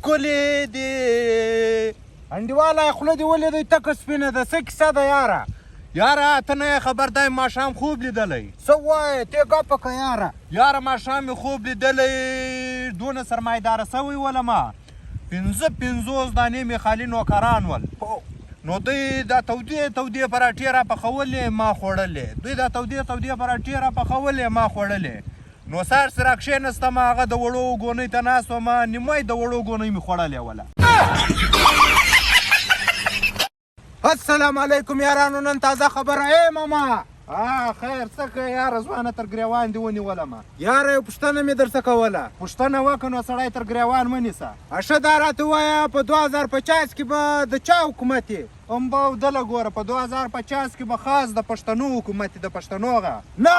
ښکلې دي. انډیواله، خوله دې ولیدی، تکه سپینه ده، څه کیسه ده یاره؟ یاره، ته نه یې خبر دی، ماښام خوب لیدلی. څه وایې؟ ته ګپ وکړه یاره. یاره، ماښام مې خوب لیدلی، دونه سرمایداره سوی ولمه، 55 دانې مې خالي نوکران ول. نو دوی دا تودې تودې پراټې را پخولې، ما خوړلې. دوی دا تودې تودې پراټې را پخولې، ما خوړلې. نو سهار چې را کښېنستم، هغه د وړو ګونۍ ته ناست وم، نیمه د وړو ګونۍ مې خوړلې وله. السلام علیکم یارانو، نن تازه خبره. ای ماما. خیر، څه کوې یاره؟ ځوانه، تر ګریوان دې ونیولمه. یاره، یو پوښتنه مې درڅه کوله. پوښتنه وکړه نو سړی، تر ګریوان مه نیسه. ښه، دا راته ووایه، په 2050 کې به د چا حکومت یې؟ هم به دله ګوره، په 2050 کې به خاص د پښتنو حکومت د پښتنو غا. نه،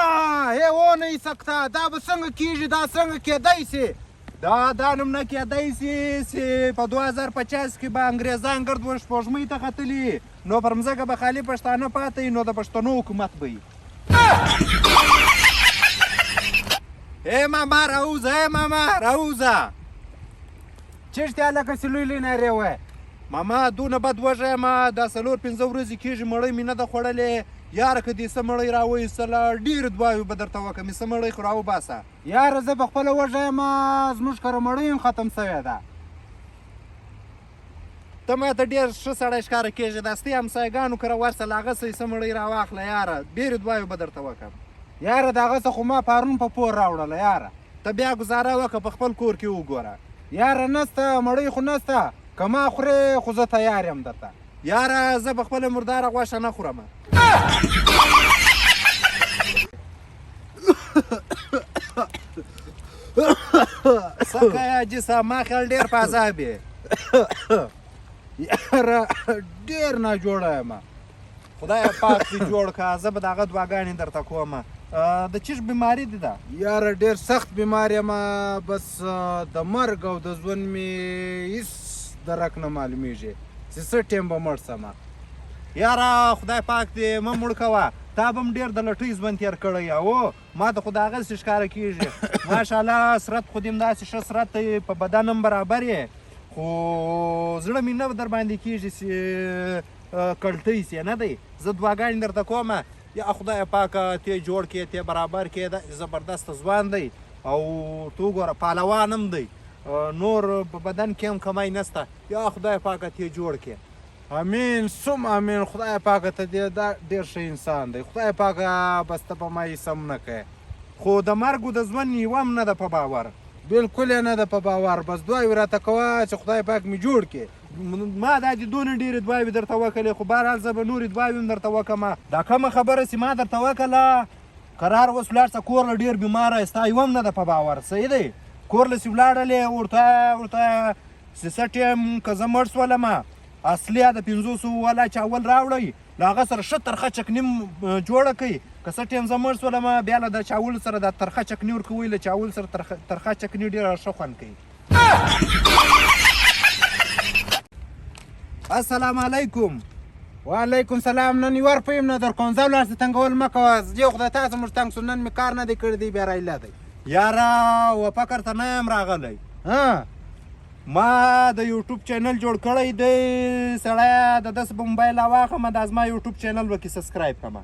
هی و نه سکته، دا به څنګه کیږي؟ دا څنګه کېدای سي؟ دا نوم نه کېدای سي چې په 2050 کې به انګریزان ګرد و سپوږمۍ ته ختلي، نو پر مځکه به خالي پښتانه پاته وي، نو د پښتنو حکومت به وي. ای ماما، راوځه! ای ماما، راوځه! چېرته هلکه چې لوی لوی نارې وایې؟ ماما، دونه بد وږی یم، دا 4-5 ورځې کېږي مړۍ مې نه ده خوړلې. یاره، که دې څه مړۍ راوایستله، ډېرې دعاوې به درته وکړم. څه مړۍ خو راوباسه. یاره، زه په خپله وږی یم، زموږ کره مړۍ هم ختم سوې ده. ته ما ته ډېر ښه سړی ښکاره کېږې، دا ستې همسایګانو کره ورسه، له هغه څه څه مړۍ راواخله یاره، ډېرې دعاوې به درته وکړم. یاره، د هغه څه خو ما پرون په پور راوړله یاره. ته بیا ګزاره وکړه، په خپل کور کې وګوره. یاره، نسته مړۍ خو نسته، که ما خورې خو زه تیار یم درته. یاره، زه په خپله مرداره غوښه نه خورم. څه کوې حاجي صاحب؟ ما خیال ډېر په عذاب یې. یاره، ډېر ناجوړه یم. خدای پاک دې جوړ کړه، زه به د هغه دعاګانې درته کوم. د چیش بیماري دې ده؟ یاره، ډېر سخت بیمار یم، بس د مرګ او د ژوند مې هیڅ درک نه معلومیږي چې څه ټیم به مړ سم. یاره، خدای پاک دې مه مړ کوه، تا به هم ډېر د لټۍ ژوند تېر کړی او ما ته خو د هغسې ښکاره کېږي. ماشاءالله، صورت خو دې هم داسې ښه صورت دی، په بدن هم برابر یې، خو زړه مې نه در باندې کېږي چې کلټۍ سې نه دی. زه دعاګانې درته کوم، یا خدای پاکه ته جوړ کې، ته برابر کې. دا زبردست ځوان دی او ته وګوره، پهلوان هم دی، نور په بدن کې هم کمی نسته. یا خدای پاکه ته جوړ کې. امین ثم امین. خدای پاک ته دې دا ډېر ښه انسان دی. خدای پاک، بس ته په ما یې سم نه کوې. خو د مرګ او د ژوند یوه هم نه ده په باور. بالکل یې نه ده په باور، بس دعاوې راته کوه چې خدای پاک مې جوړ کړي. ما دا دې دونه ډېرې دعاوې درته وکړې، خو بهرحال زه به نورې دعاوې هم درته وکړم. دا کومه خبره چې ما درته وکړه، قرار اوس ولاړ شه کور له، ډېر بیماره یې، ستا یوه هم نه ده په باور. صحیح دی، کور له چې ولاړلې، ورته ورته چې څه ټیم که زه مړ سولم، اصلي د 500 والا چاول راوړئ، له هغه سره ښه ترخه چکني جوړه کړئ. که څه ټیم زه مړ سولم، بیا له د چاول سره د ترخه چکني ورکوئ. له چاول سره ترخه چکني ډېره ښه خوند کوي. السلام علیکم. وعلیکم سلام. نن یو روپۍ هم نه درکوم، ځه ولاړ شه، تنګول مه کوه. یو خدای تاسو موږ تنګ سو، نن مې کار نه دی کړی دی، بیا رایله دی. یاره، و فکر ته نه یم راغلی. ما د یوټیوب چینل جوړ کړی دی. سړی، د دس په موبایل واخم، دا زما یوټیوب چینل وکي سبسکرایب کړه.